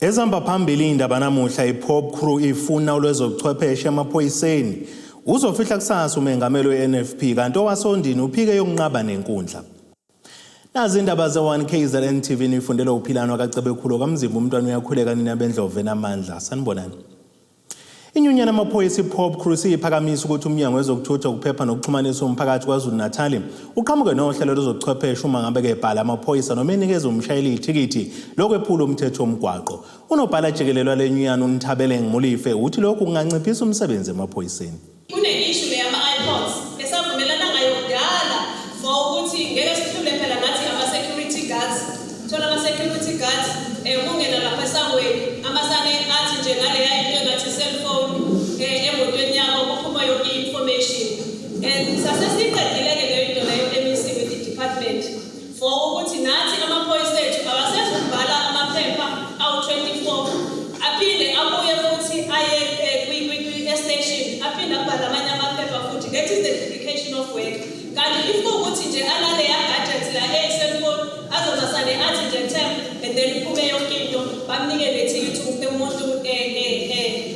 Ezihamba phambili indaba namuhla, iPOPCRU ifuna olwezobuchwepheshe emaphoyiseni. Uzofihla kusasa umengameli we-NFP, kanti owasoNdini uphike yokunqaba nenkundla. Nazi indaba ze-1 KZN TV, nifundelwe uphilano kaCebekhulu kaMzimba, umntwana uyakhuleka nina bendlovu enamandla. Sanibonani. Inyunyana yamaphoyisa iPOPCRU siyiphakamisa ukuthi uMnyango wezokuThutha, ukuPhepha nokuXhumanisa umphakathi KwaZulu-Natal uqhamuke nohlelo lwezobuchwepheshe uma ngabe kebhala amaphoyisa noma enikeza umshayeli ithikithi lokwephula umthetho womgwaqo. Unobhala jikelele wale nyunyana uNthabeleng Molefe uthi lokhu kunganciphisa umsebenzi emaphoyiseni. Kune-issue le yama-iPods esavumelana ngayo kudala for ukuthi ngeke sihlule phela nathi ama-security guards. Thola ama-security guards kungena lapha esangweni amasane athi nje ngaleya into engathi cellphone emotweni yabo kuphuma yonke i-information. And sase siyiqedile-ke leyo into leyo MEC with the department for ukuthi nathi amaphoyisa ethu awasezukubhala amaphepha awu-24, aphinde abuye futhi aye e-station, aphinde abhale amanye amaphepha futhi. That is the duplication of work. Kanti if kuwukuthi nje analeya gadget la eyi-cellphone, azomasane athi nje tap and then kuphume yonke into, bamnike nethikithi umuntu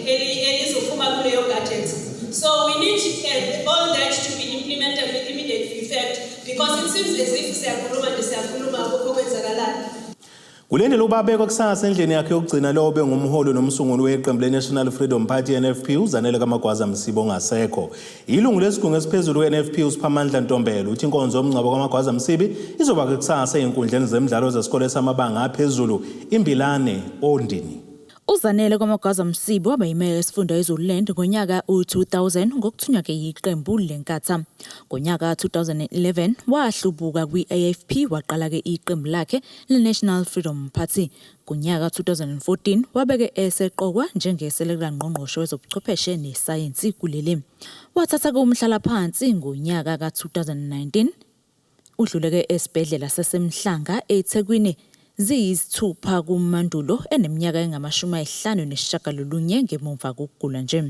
elizophuma kuleyo gadget. So we need all that to be implemented with immediate effect, because it seems as if siyakhuluma nje, siyakhuluma, akukho kwenzakalayo. Kulindele ubabekwa kusasa endlini yakhe yokugcina lowo bengumholi nomsunguli weqembu le-National Freedom Party, NFP, uZanele kaMagwaza Msibi ongasekho. Ilungu lesigungu esiphezulu we-NFP uSiphamandla Ntombela uthi inkonzo yomngcwabo kaMagwaza Msibi izoba kusasa ey'nkundleni zemidlalo zesikole samabanga aphezulu iMbilane, Ondini. UZanele kaMagwaza Msibi waba yimeya yesifunda eZululand ngonyaka u-2000 ngokuthunywa-ke yiqembu leNkatha. Ngonyaka 2011 wahlubuka kwi-IFP, waqala-ke iqembu lakhe le-National Freedom Party. Ngonyaka 2014 wabeke eseqokwa njengesekela ngqongqoshe wezobuchwepheshe nesayensi kuleli. Wathatha-ke umhlalaphansi ngonyaka ka-2019. Udluleke esibhedlela saseMhlanga eThekwini ziyisithupha kuMandulo eneminyaka engama-59 ngemumva kokugula nje.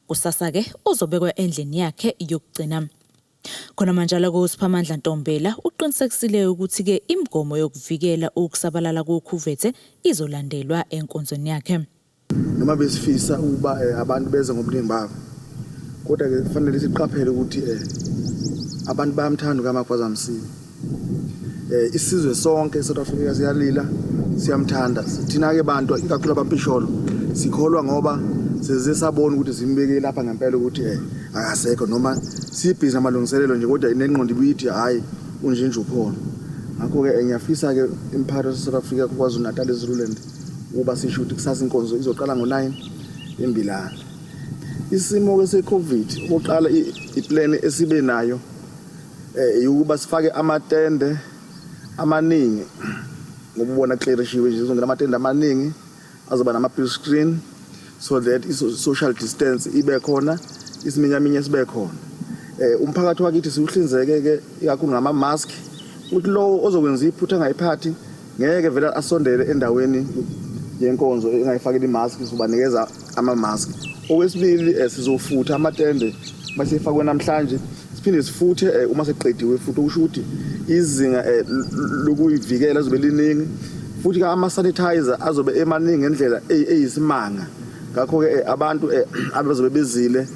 Kusasa-ke uzobekwa endlini yakhe yokugcina. Khona manjalo-ke uSiphamandla Ntombela uqinisekisile ukuthi-ke imigomo yokuvikela ukusabalala kokhuvethe izolandelwa enkonzweni yakhe. Noma besifisa ukuba abantu beze ngobuningi babo, kodwa-ke kufanele siqaphele ukuthi abantu bayamthanda uKaMagwaza Msibi. Isizwe sonke eSouth Africa siyalila, siyamthanda. Thina-ke bantu, ikakhulu abampisholo, sikholwa ngoba seze sabona ukuthi simbeke lapha ngempela ukuthi akasekho, noma sibhizi namalungiselelo nje, kodwa inengqondo ibithi hhayi, unjinje ukhona. Ngakho-ke ngiyafisa-ke imiphakathi wase-South Africa, KwaZulu Natal, eZululand, ukuba sisho ukuthi kusasa inkonzo izoqala ngo-9 eMbilane. Isimo-ke se-COVID, okokuqala iplan esibe nayo ukuba sifake amatende amaningi, ngoba ubona clearishiwe nje, izongena amatende amaningi azoba nama-big screen so that i-social distance ibe khona, isiminyaminya sibe khona. Umphakathi wakithi siwuhlinzeke-ke ikakhulu ngama-mask, ukuthi lowo ozokwenza iphutha angayiphathi ngeke vele asondele endaweni yenkonzo engayifakile imask, sizobanikeza ama-mask. Okwesibili, sizofutha amatende masefakwe namhlanje, siphinde sifuthe uma seqediwe futhi, okusho ukuthi izinga lokuyivikela lizobe liningi, futhi ama-sanitizer azobe emaningi ngendlela eyisimanga. Ngakho-ke abantu abazobe bezile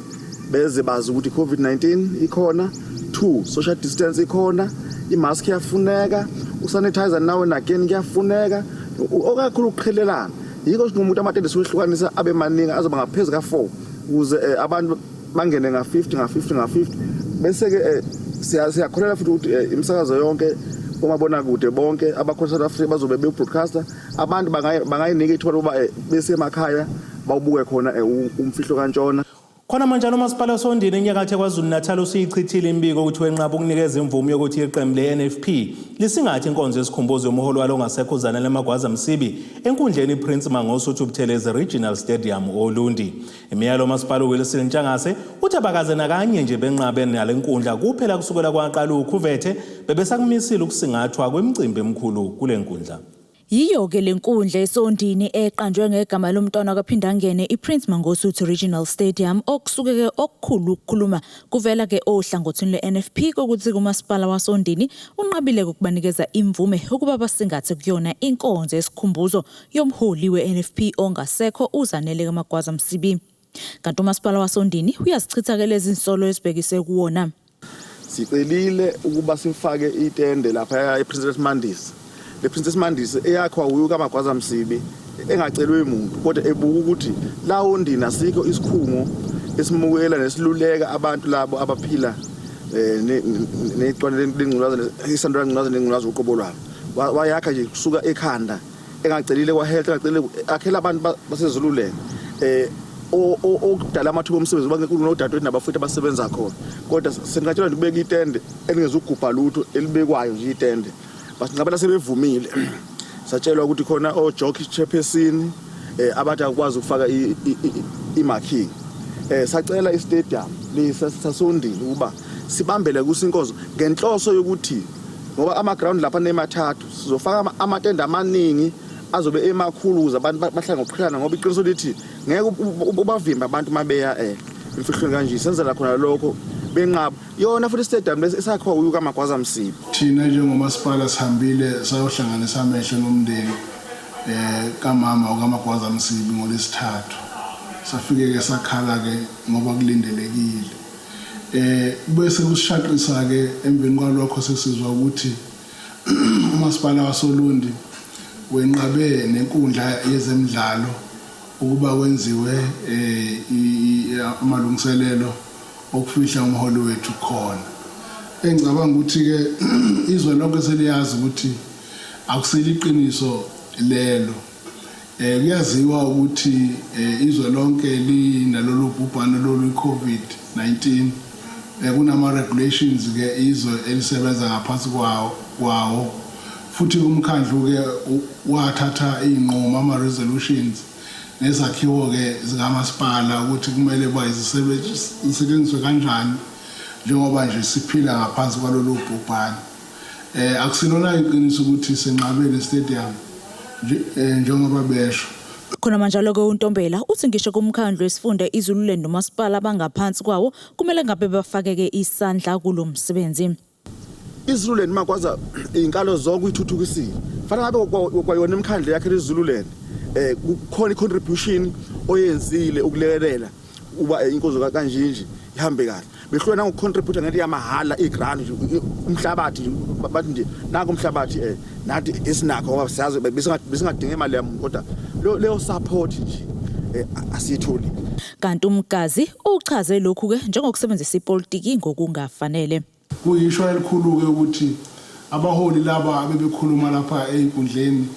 beze bazi ukuthi i-COVID-19 ikhona, two, social distance ikhona, imask iyafuneka, usanitizer nawe and again kuyafuneka, okakhulu ukuqhelelana. Yikho sinqume ukuthi amatende siwehlukanisa abe maningi, azoba ngaphezu ka-4, ukuze abantu bangene nga-50 nga-50 nga-50. Bese-ke siyakholelwa futhi ukuthi imisakazo yonke, omabonakude bonke abakhona South Africa bazobe be-broadcaster. Abantu bangayinika ithuba lokuba besemakhaya bawubuke khona umfihlo kaNtshona. Khona manjalo umasipala wasoNdini enyakatho yaKwaZulu-Natal usuyichithile imibiko ukuthi wenqaba ukunikeza imvume yokuthi iqembu le-NFP lisingathe inkonzo yesikhumbuzo yomholi walo ongasekho uZanele Magwaza Msibi enkundleni iPrince Mangosuthu Buthelezi Regional Stadium oLundi. Imiyalo umasipala uWilson Ntshangase uthi abakaze nakanye nje benqabe nale nkundla, kuphela kusukela kwaqala ukhuvethe bebesakumisile ukusingathwa kwemicimbi emikhulu kule nkundla. Yiyo-ke le nkundla esondini eqanjwe ngegama lomntwana kaPhindangene iPrince Mangosuthu Regional Stadium okusuke-ke okukhulu ukukhuluma kuvela-ke ohlangothini lwe-NFP kokuthi kumasipala wasondini unqabile ukubanikeza imvume ukuba basingathe kuyona inkonzo yesikhumbuzo yomholi we-NFP ongasekho uZanele kaMagwaza Msibi. Kanti umasipala wasondini uyazichitha-ke lezi nsolo ezibhekise kuwona. Sicelile ukuba sifake itende lapha ePrincess Mandisi. Le Princess Mandisi eyakhiwa uyu kaMagwaza Msibi engacelwe umuntu kodwa ebuka ukuthi la ondini asikho isikhungo esimukela nesiluleka abantu labo abaphila eh, negcwane lengculaza, isandulela ngculaza nengculaza uqobo lwabo. Wayakha nje kusuka ekhanda engacelile kwa-health, engacelile, akhela abantu baseZululand okudala amathuba omsebenzi kunodadewethu nabafowethu abasebenza khona, kodwa senqatshelwa nje ukubeka itende elingezugubha lutho elibekwayo nje itende. Basinqabela sebevumile, satshelwa ukuthi khona ojockey chairperson abathi akwazi ukufaka i-marking. Sacela i-stadium lesa sasondini ukuba sibambele kuso inkonzo ngenhloso yokuthi ngoba ama-ground lapha nemathathu sizofaka amatende amaningi azobe emakhulu ukuze abantu bahlale ngokuqhelana, ngoba iqiniso lithi ngeke ubavimbe abantu uma beya emfihlweni kanje. Senzela khona lokho, benqaba yona futhi istadium lesi esakhiwa uyu kaMagwaza Msibi. Thina njengomasipala sihambile sayohlanganisa amehlo nomndeni kamama okaMagwaza Msibi ngolesithathu. Safike ke sakhala ke ngoba kulindelekile. Bese kusishaqisa ke emveni kwalokho sesizwa ukuthi umasipala wasoLundi wenqabe nenkundla yezemidlalo ukuba kwenziwe amalungiselelo okufihla umholi wethu khona. Engicabanga ukuthi ke izwe lonke seliyazi ukuthi akusilo iqiniso lelo. Kuyaziwa ukuthi izwe lonke linalolu bhubhane lolu i-COVID-19. Kunama regulations ke izwe elisebenza ngaphansi kwawo, futhi umkhandlu ke wathatha izinqumo, ama resolutions nezakhiwo ke zikamasipala ukuthi kumele bazisetshenziswe kanjani njengoba nje siphila ngaphansi kwalolu bhubhane. Akusilona iqiniso ukuthi senqabele stadium njengoba besho. Khona manjalo-ke uNtombela uthi ngisho kumkhandlu wesifunda iZululand nomasipala abangaphansi kwawo kumele ngabe bafakeke isandla kulo msebenzi. IZululand makwaza izinkalo zonke uyithuthukisile. Fanele ngabe kwayona imikhandlu yakhe leZululand kukhona i-contribution oyenzile ukulekelela uba inkonzo kanjinji ihambe kahle. Behlulwa nangokucontribute ngento yamahhala, igrant nje, umhlabathi nje, bathi nje nanku umhlabathi nathi esinakho ngoba siyazi besingadinga imali yami, kodwa leyo support nje asiyitholi. Kanti uMgazi uchaze lokhu-ke njengokusebenzisa ipolitiki ngokungafanele. Kuyishwa elikhulu-ke ukuthi abaholi laba abebekhuluma lapha ey'nkundleni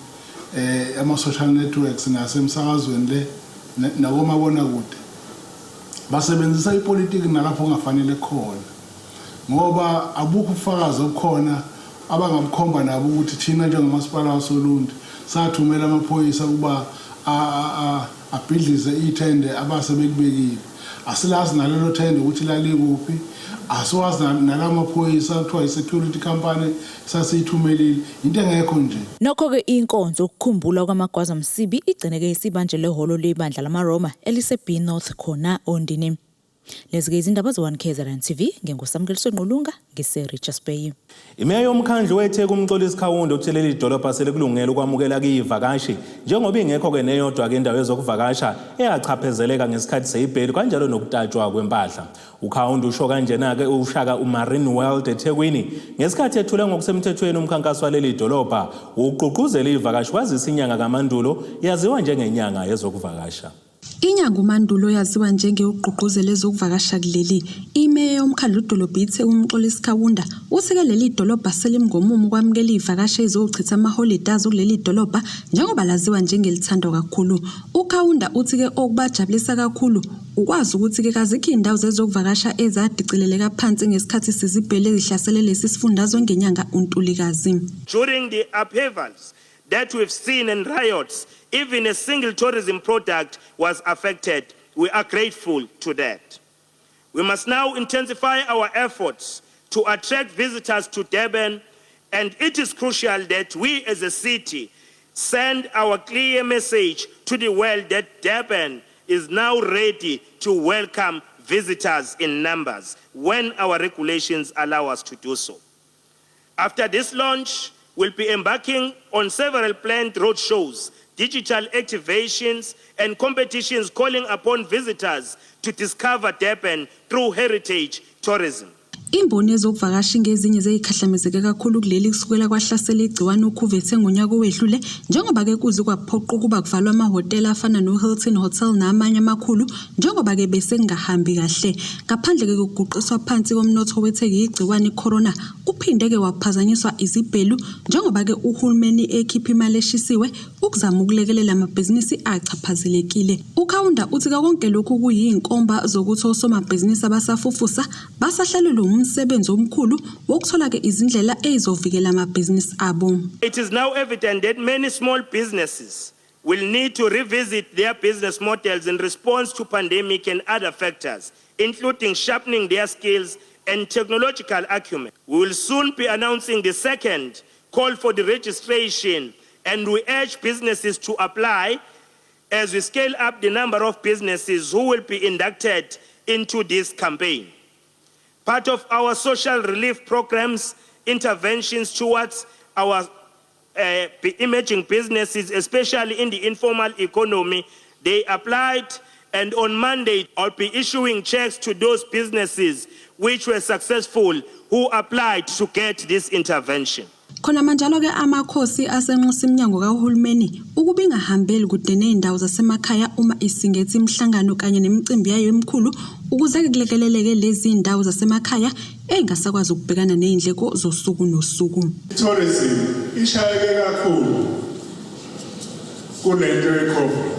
ama-social networks nasemsakazweni le nakomabonakude basebenzisa ipolitiki nalapho kungafanele khona, ngoba abukho ubufakazi obukhona abangabukhomba nabo ukuthi thina njengomasipala wasoLundi sathumela amaphoyisa ukuba abhidlize ithende abase belibekile. Asilazi nalelo thende ukuthi lalikuphi, asiwazi nalamaphoyisa kuthiwa i-security company sasiyithumelile, into engekho nje. Nokho-ke inkonzo yokukhumbula kwaMagwaza Msibi igcineke isibanjelwe ehholo lebandla lamaRoma elise-B North khona Ondini. Lezi-ke izindaba ze-1 KZN TV, nginguSamukeliso Nqulunga, ngise-Richards Bay. Imeya yomkhandlu weTheku uMxolisi Kaunda uthe leli dolobha selikulungele ukwamukela kuyivakashi njengoba ingekho-ke neyodwa-ke indawo yezokuvakasha eyachaphezeleka ngesikhathi seyibhelu kanjalo nokutatshwa kwempahla. UKaunda usho kanjena-ke ushaka uMarine World eThekwini ngesikhathi ethule ngokusemthethweni umkhankaso waleli dolobha wokugqugquzela ivakashi kwazisa inyanga kaMandulo yaziwa njengenyanga yezokuvakasha. Inyanga uMandulo yaziwa njengeyokugqugquzela ezokuvakasha kuleli. Imeya yomkhandlu dolobha iTheku uMxolisi Kaunda uthi-ke leli dolobha selimngomumo ukwamukela iy'vakashi ey'zochitha amaholide azo kuleli dolobha njengoba laziwa njengelithandwa kakhulu. UKaunda uthi-ke okubajabulisa kakhulu ukwazi ukuthi-ke kazikho iy'ndawo zezokuvakasha ezadicileleka phansi ngesikhathi sezibhele ezihlasele lesi sifundazwe ngenyanga uNtulikazi. During the upheavals that we've seen and riots, even a single tourism product was affected. We are grateful to that. We must now intensify our efforts to attract visitors to Durban, and it is crucial that we as a city send our clear message to the world that Durban is now ready to welcome visitors in numbers when our regulations allow us to do so. After this launch, we'll be embarking on several planned roadshows, digital activations, and competitions calling upon visitors to discover Durban through heritage tourism. Imboni yezokuvakasha ingezinye zezikhahlamezeke kakhulu kuleli kusukela kwahlasela igciwane ukhuvethe ngonyaka owedlule, njengoba-ke kuze kwaphoqa ukuba kuvalwe amahhotela afana no-Hilton Hotel namanye amakhulu, njengoba-ke bese kungahambi kahle. Ngaphandle-ke kokuguqiswa phansi komnotho weTheku yigciwane i-corona, uphinde-ke waphazanyiswa izibhelu, njengoba-ke uhulumeni ekhipha imali eshisiwe ukuzama ukulekelela amabhizinisi achaphazelekile. UKaunda uthi konke lokhu kuyinkomba zokuthi osomabhizinisi abasafufusa basahlalelwe umsebenzi omkhulu wokuthola-ke izindlela ezizovikela amabhizinisi abo. It is now evident that many small businesses will need to revisit their business models in response to pandemic and other factors, including sharpening their skills and technological acumen. We will soon be announcing the second call for the registration, and we urge businesses to apply as we scale up the number of businesses who will be inducted into this campaign. Part of our social relief programs, interventions towards our emerging businesses, especially in the informal economy, they applied, and on Monday, I'll be issuing checks to those businesses which were successful who applied to get this intervention. Khona manjalo-ke amakhosi asenxusa iminyango kahulumeni ukuba ingahambeli kude ney'ndawo zasemakhaya uma isingethe imihlangano kanye nemicimbi yayo emikhulu, ukuze-ke kulekeleleke lezi iy'ndawo zasemakhaya ey'ngasakwazi ukubhekana ney'ndleko zosuku nosuku. Tourism ishayeke kakhulu kulento ye-COVID.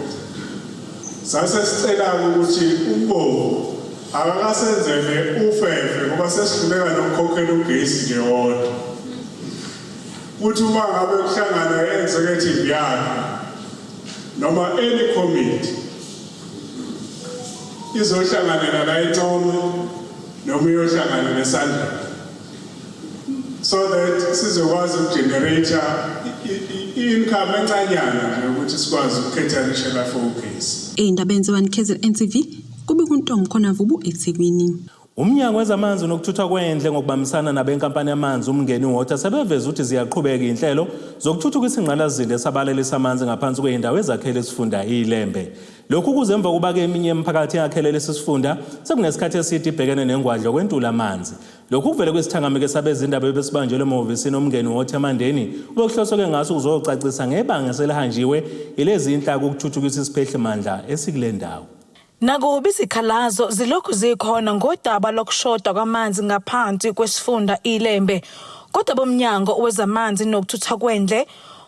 Sase sicela ukuthi uMbovu akakasenzele ufefe, ngoba sesihluleka nokukhokhela ugesi nje wodwa. Kuthi uma ngabe kuhlangana i-executive yakhe noma any committee izohlanganela la eNcome noma iyohlangana neSandlwana, so that sizokwazi ukugenerate i-income encanyana nje ukuthi sikwazi ukucaterishela for ugesi. Ey'ndabeni ze-1 KZN TV, kube kuNtombi khona Vubu, eThekwini. Umnyango wezamanzi nokuthuthwa kwendle ngokubambisana nabenkampani yamanzi uMngeni Water sebeveza ukuthi ziyaqhubeka inhlelo zokuthuthukisa ingqalasizinda esabalalisa amanzi ngaphansi kwey'ndawo ezakhele isifunda iLembe. Lokhu kuze emva kokuba-ke eminye imiphakathi yakhele lesi sifunda sekunesikhathi eside ibhekene nengwadlo kwentula amanzi. Lokhu kuvele kwisithangamike sabezindaba ebesibanjelwe emahhovisini oMngeni Water eMandeni, obekuhloswe-ke ngaso ukuzocacisa ngebanga eselihanjiwe yilezi inhlaka ukuthuthukisa isiphehlimandla esikule ndawo. Nakuba izikhalazo zilokhu zikhona ngodaba lokushoda kwamanzi ngaphansi kwesifunda iLembe, kodwa bomnyango wezamanzi nokuthutha kwendle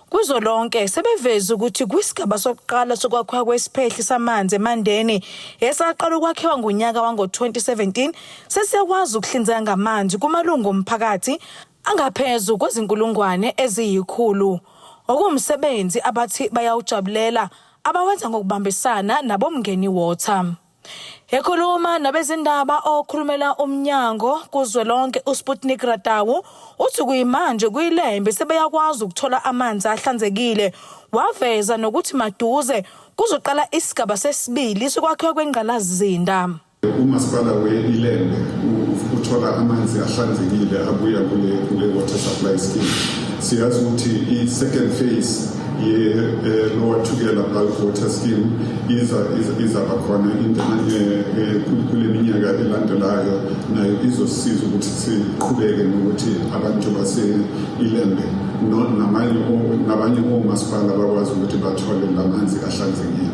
kuzolonke sebeveza ukuthi kwisigaba sokuqala sokwakhiwa kwesiphehli samanzi eMandeni, esaqala ukwakhiwa ngonyaka wango-2017, sesiyakwazi ukuhlinzeka ngamanzi kumalungu omphakathi angaphezu kwezinkulungwane eziyikhulu, okuwumsebenzi abathi bayawujabulela abawenza ngokubambisana naboMngeni Water. Ekhuluma nabezindaba, okhulumela umnyango kuzwelonke uSputnik Ratawu uthi kuyimanje kuyiLembe sebeyakwazi ukuthola amanzi ahlanzekile. Waveza nokuthi maduze kuzoqala isigaba sesibili sokwakhiwa kwengqalasizinda. Umasipala we-Ilembe uthola amanzi ahlanzekile abuya kule water supply scheme. Siyazi ukuthi i-second phase ye-Lower Thukela bulk water scheme izaba khona kule minyaka elandelayo, nayo izosisiza ukuthi siqhubeke nokuthi abantu base-Ilembe nabanye omasipala bakwazi ukuthi bathole lamanzi ahlanzekile.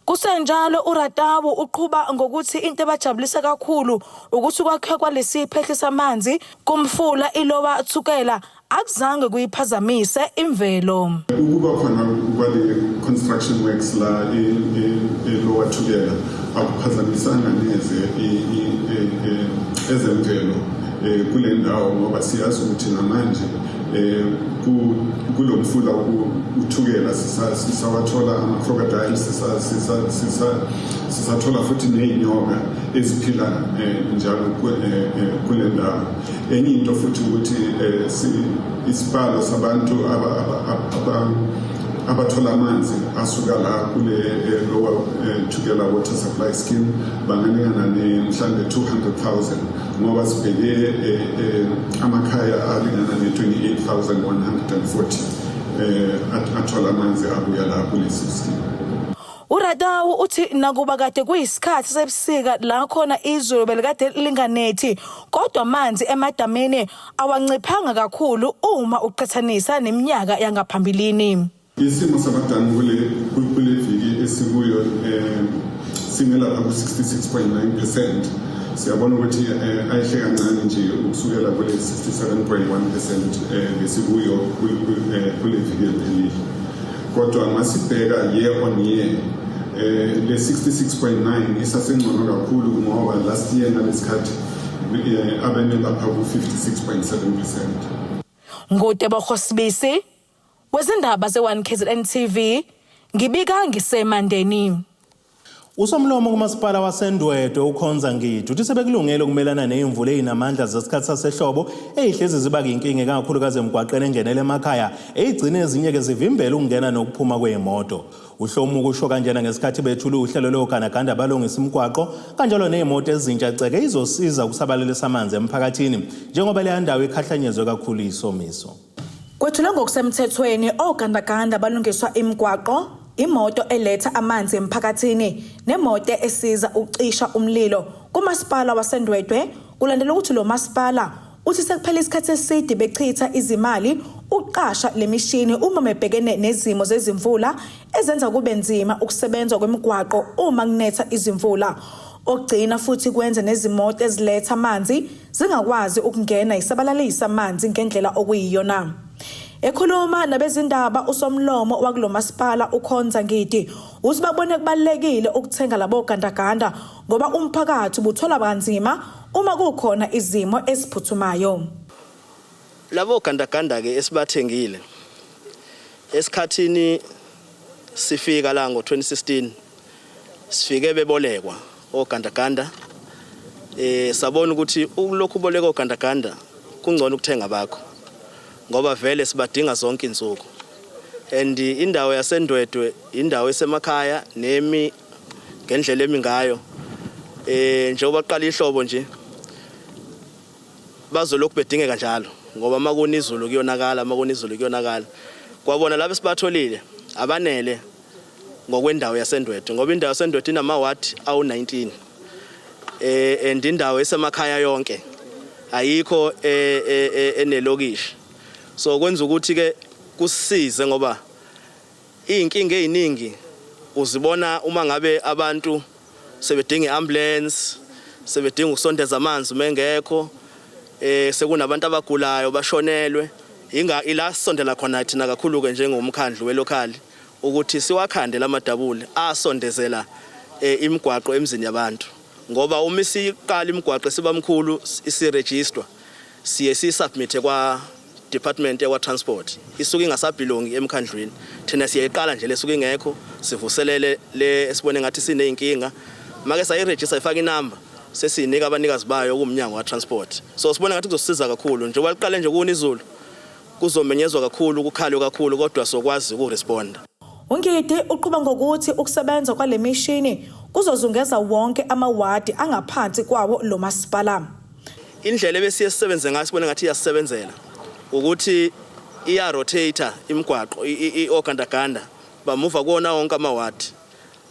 Kusenjalo, uRatawu uqhuba ngokuthi into ebajabulisa kakhulu ukuthi ukwakhiwa kwalesi phehli samanzi kumfula iLower Thukela akuzange kuyiphazamise imvelo. Ukuba khona kwale construction works la e-Lower Thukela akuphazamisanga neze ezemvelo kule ndawo, ngoba siyazi ukuthi namanje kulo mfula uThukela sisawathola ama-crocodile, sisathola futhi ney'nyoka eziphila njalo kule ndawo. Enye into futhi ukuthi isibalo sabantu Abathola amanzi asuka la kule Lower Thukela Water Supply Scheme bangalingana ne mhlambe 200,000, ngoba sibheke amakhaya alingana ne-28,140 athola amanzi abuya la kulesi scheme. URatawu uthi nakuba kade kuyisikhathi sebusika la khona izulu belikade linganethi, kodwa amanzi emadamini awanciphanga kakhulu uma uqhathanisa neminyaka yangaphambilini. Isimo samadamu kule viki esikuyo sime lapha ku-66.9%. Siyabona ukuthi ayehle kancane nje ukusukela kule 67.1% besikuyo kule viki eliphelile, kodwa masibheka year on year, le 66.9 isasengcono kakhulu, ngoba last year ngalesikhathi abeme lapha ku-56.7%. NguTebogo Sibisi wezindaba ze-1 KZN TV, ngibika ngiseMandeni. Usomlomo kumasipala waseNdwedwe uKhonza Ngidi uthi sebekulungele ukumelana nezimvula ezinamandla zesikhathi sasehlobo ezihlezi ziba inkinga, ikakhulukazi emgwaqeni engenele emakhaya, eyigcine ezinye-ke zivimbela ukungena nokuphuma kwezimoto. Uhlomu kusho kanjena ngesikhathi bethula uhlelo logandaganda balungisa imigwaqo kanjalo nezimoto ezintsha ceke izosiza ukusabalalisa amanzi emphakathini, njengoba leya ndawo ikhahlanyezwe kakhulu isomiso. Kwethulwe ngokusemthethweni ogandaganda balungiswa imigwaqo, imoto eletha amanzi emphakathini nemoto esiza ukucisha umlilo kumasipala waseNdwedwe, kulandela ukuthi lo masipala uthi sekuphela isikhathi eside bechitha izimali ukuqasha lemishini uma bebhekene nezimo zezimvula ezenza kube nzima ukusebenza kwemigwaqo uma kunetha izimvula, okugcina futhi kwenze nezimoto eziletha amanzi zingakwazi ukungena isabalalisa amanzi ngendlela okuyiyona. Ekhuluma nabezindaba, usomlomo wakulo masipala uKhonza Ngidi uthi babone kubalulekile ukuthenga labo gandaganda ngoba umphakathi ubuthola kanzima uma kukhona izimo eziphuthumayo. Labo gandaganda ke esibathengile esikhathini sifika la ngo-2016, sifike bebolekwa ogandaganda. Sabona ukuthi ulokhu uboleka ogandaganda, kungcono ukuthenga bakho, ngoba vele sibadinga zonke insuku, and indawo yaseNdwedwe indawo esemakhaya nemi ngendlela emi ngayo. Njengoba qala ihlobo nje, bazolokhu bedingeka njalo, ngoba makuna izulu kuyonakala, makuna izulu kuyonakala. Kwabona laba esibatholile abanele ngokwendawo yaseNdwedwe, ngoba indawo yaseNdwedwe inamawadi awu-19 and indawo esemakhaya yonke, ayikho enelokishi. So kwenza ukuthi ke kusisize, ngoba izinkinga eziningi uzibona uma ngabe abantu sebedinga iambulance, sebedinga ukusondeza amanzi mengekho, sekunabantu abagulayo, bashonelwe. Inga ila sisondela khona thina kakhulu ke njengomkhandlu welocal, ukuthi siwakhande lamadabuli asondezela imigwaqo emzini yabantu, ngoba uma isiqala imigwaqo sibamkhulu isiregister, siye sisubmit kwa department yakwa transport, isuke ingasabelongi emkhandlwini. Thina siyayiqala nje lesuke ingekho, sivuselele le esibone ngathi sineyinkinga. Make sayiregister, ifaka inamba, sesiyinika abanikazi bayo kumnyango wa transport. So sibona ngathi kuzosiza kakhulu njengoba liqale nje kuna izulu, kuzomenyezwa kakhulu, kukhalwe kakhulu, kodwa sokwazi ukuresponda. UNgidi uqhuba ngokuthi ukusebenza kwale mishini kuzozungeza wonke amawadi angaphansi kwawo lo masipala. Indlela ebesiye sisebenze ngayo, sibone ngathi iyasebenzela, ukuthi iya rotate imigwaqo. Ogandaganda bamuva kuwona wonke amawadi,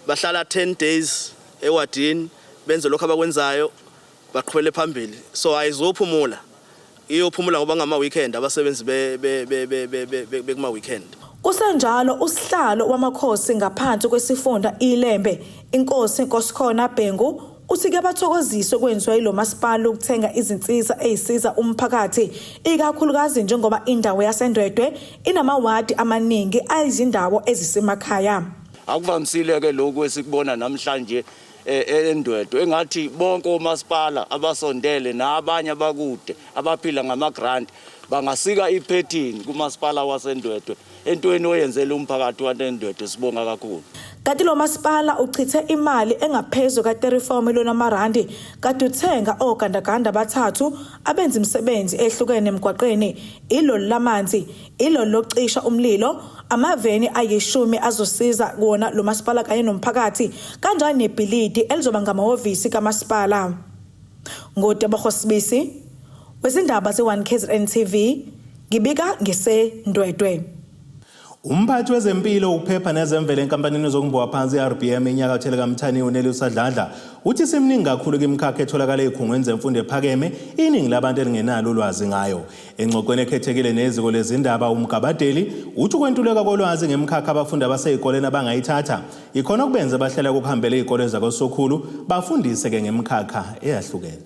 bahlala 10 days ewadini, benze lokho abakwenzayo, baqhubele phambili. So ayizophumula, iyophumula ngoba ngama weekend abasebenzi bekuma weekend. Kusenjalo, usihlalo wamakhosi ngaphansi kwesifunda iLembe, inkosi Nkosikhona Bhengu, uthi kuyabathokozisa okwenziwa yilo masipala ukuthenga izinsiza ezisiza umphakathi, ikakhulukazi njengoba indawo yaseNdwedwe inamawadi amaningi ayizindawo ezisemakhaya. Akuvamisile ke lokhu esikubona namhlanje eNdwedwe. Engathi bonke omasipala abasondele nabanye abakude abaphila ngama-grant Bangasika iphethini kumasipala waseNdwedwe entweni oyenzela umphakathi waseNdwedwe, sibonga kakhulu. Kanti lo masipala uchithe imali engaphezu ka-34 million amarandi kade uthenga ogandaganda abathathu abenza imisebenzi ehlukene emgwaqeni, iloli lamanzi, iloli lokucisha umlilo, amaveni ayishumi azosiza kuwona lo masipala kanye nomphakathi, kanjalo nebhilidi elizoba ngamahhovisi kamasipala. NguTebogo Sibisi wezindaba ze-1 KZN TV, ngibika ngiseNdwedwe. Umphathi wezempilo, ukuphepha nezemvelo enkampanini zokumbowa phansi i-RBM enyakatho likaMthaniya uNelisa Dladla uthi siminingi kakhulu kwimikhakha etholakala ezikhungweni zemfundo ephakeme iningi labantu elingenalo ulwazi ngayo. Engxoxweni ekhethekile neziko lezindaba uMgabadeli uthi ukwentuleka kolwazi ngemikhakha abafundi abaseyikoleni abangayithatha ikhona okubenze bahlela ukuhambela izikole zakosokhulu bafundise-ke ngemikhakha eyahlukene.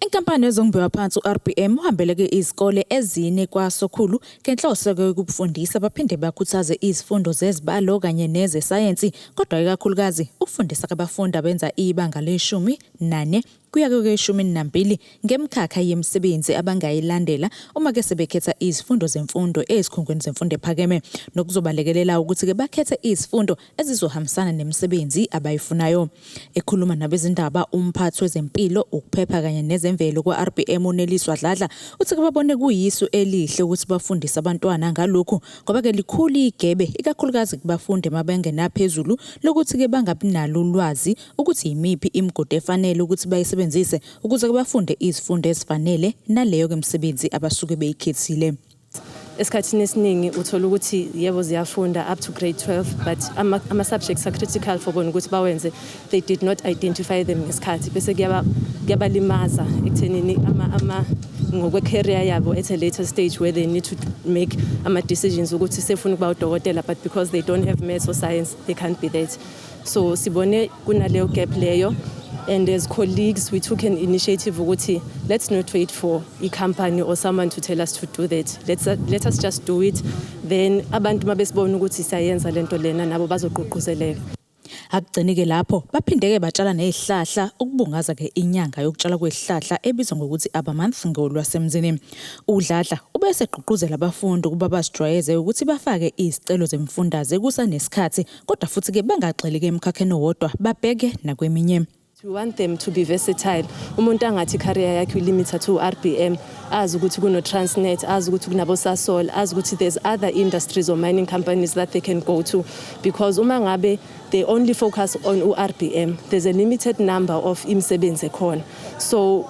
Inkampani yezombiwa phansi u-RBM uhambeleke izikole ezine kwaSokhulu ngenhloso yokufundisa baphinde bakhuthaze izifundo zezibalo kanye nezesayensi, kodwa ikakhulukazi ukufundisa abafundi abenza ibanga le-14 kuya kweleshumi nambili ngemikhakha yemisebenzi abangayilandela uma ke sebekhetha izifundo zemfundo ezikhungweni zemfundo ephakeme, nokuzobalekelela ukuthi-ke bakhethe izifundo ezizohambisana nemisebenzi abayifunayo. Ekhuluma nabezindaba umphathi wezempilo, ukuphepha kanye nezemvelo kwa-RBM uNeliswa Dladla uthi-ke babone kuyisu elihle ukuthi bafundise abantwana ngalokhu, ngoba-ke likhulu igebe ikakhulukazi kubafundi emabengenaphezulu lokuthi-ke bangabi nalo ulwazi ukuthi yimiphi imigodi efanele ukuthi bayisebenzise ukuze bafunde izifundo ezifanele naleyo-ke misebenzi abasuke beyikhethile. Esikhathini esiningi uthola ukuthi yebo, ziyafunda up to grade 12, but ama-subjects are critical for bona ukuthi bawenze, they did not identify them ngesikhathi, bese kuyabalimaza ekuthenini ngokwe-career yabo at a later stage where they need to make ama-decisions ukuthi sefuna ukuba udokotela, but because they don't have maths or science, they can't be that. So sibone kunaleyo gap leyo, and as colleagues we took an initiative ukuthi let's not wait for a company or someone to tell us to do that. Let us just do it, then abantu mabesibona ukuthi siyayenza lento lena, nabo bazogqugquzeleka. Akugcini-ke lapho, baphinde-ke batshala nezihlahla ukubungaza-ke inyanga yokutshala kwezihlahla ebizwa ngokuthi Arbor Month ngolwasemzini. UDladla ubese egqugquzela abafundi ukuba bazijwayeze ukuthi bafake izicelo zemfundaze kusanesikhathi, kodwa futhi-ke bangagxili-ke emkhakheni owodwa, babheke nakweminye. We want them to be versatile. Umuntu angathi career yakhe ulimita to RBM, azi ukuthi kuno Transnet, azi ukuthi kunabo Sasol, azi ukuthi there's other industries or mining companies that they can go to, because uma ngabe they only focus on uRBM, there's a limited number of imisebenzi ekhona. So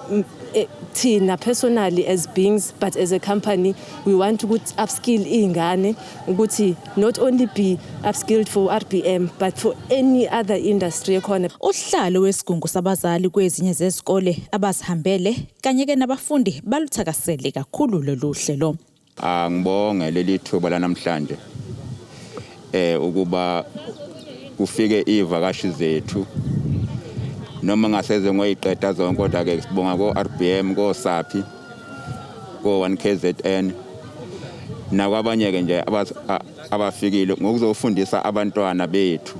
thina personally as beings, but as a company, we want to upskill izingane ukuthi not only be upskilled for RBM but for any other industry ekhona. Usihlalo wesigungu sabazali kwezinye zezikole abazihambele kanye-ke nabafundi baluthakasele kakhulu lolu hlelo. Angibonge leli thuba lanamhlanje ukuba kufike ivakashi zethu, noma ngaseze ngoyiqeda zonke, kodwa ke sibonga ko RBM, ko SAPI, ko 1KZN nakwabanye ke nje abafikile ngokuzofundisa abantwana bethu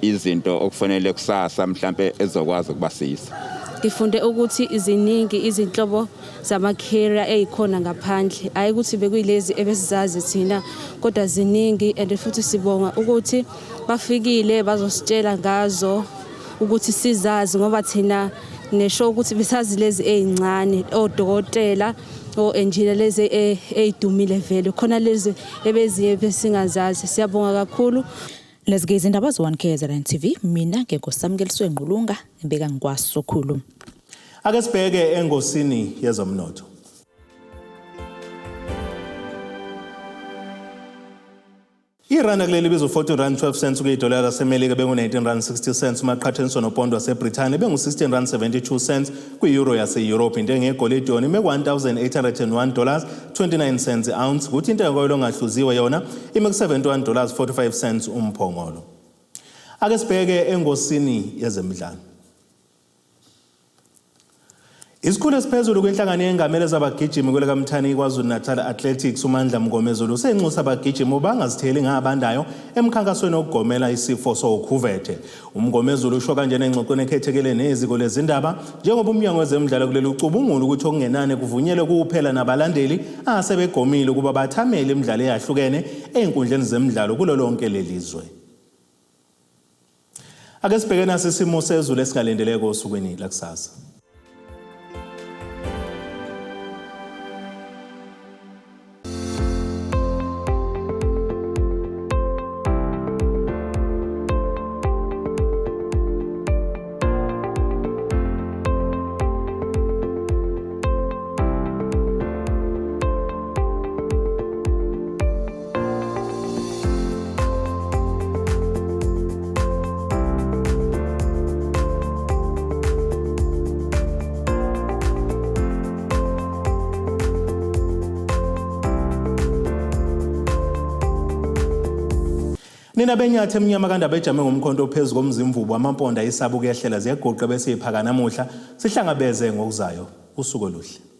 izinto okufanele kusasa mhlambe ezokwazi ukubasiza. Ngifunde ukuthi ziningi izinhlobo zama-career ey'khona ngaphandle, hhayi ukuthi bekuyilezi ebesizazi thina, kodwa ziningi, and futhi sibonga ukuthi bafikile bazositshela ngazo ukuthi sizazi, ngoba thina nesho ukuthi besazi lezi ey'ncane, odokotela, o-engineer, lezi ey'dumile vele, khona lezi ebeziye besingazazi. Siyabonga kakhulu. Lezi-ke izindaba ze-1 KZN TV, mina nginguSamukeliswe Ngqulunga, ngibeka ngikwaSokhulu. Ake sibheke engosini yezomnotho. Iranda kuleli libiza u-14 rand 12 cents kuyidola laseMelika, bengu-19 rand 60 cents uma qhathaniswa nopondo waseBrithani, bengu-16 rand 72 cents kwi-euro yase-Europe. Intengo yegolide yona ime ku-$1,801 29 cents ounce, kuthi intengo yoyilo ongahluziwe yona ime ku-$71 45 cents umphongolo. Ake sibheke engosini yezemidlalo. Isikhulu esiphezulu kwinhlangano yengamele zabagijimi kwelikaMthani iKwaZulu-Natal Athletics uMandla Mngomezulu usenxusa abagijimi ubangazitheli ngabandayo emkhankasweni wokugomela isifo sokhuvethe. UMngomezulu usho kanjena engxoxweni ekhethekile neziko lezindaba njengoba umnyango wezemidlalo kuleli ucubungula ukuthi okungenani kuvunyelwe kuphela nabalandeli asebegomile ukuba bathamele imidlalo eyahlukene ey'nkundleni zemidlalo kulo lonke leli zwe. Ake sibheke nasi isimo sezulu esingalindeleke osukwini lakusasa. Nina benyathi emnyama kandaba ejame ngomkhonto ophezu komzimvubu amamponda isaba ukuyehlela ziyaguqa bese iphaka namuhla sihlangabeze ngokuzayo usuku oluhle.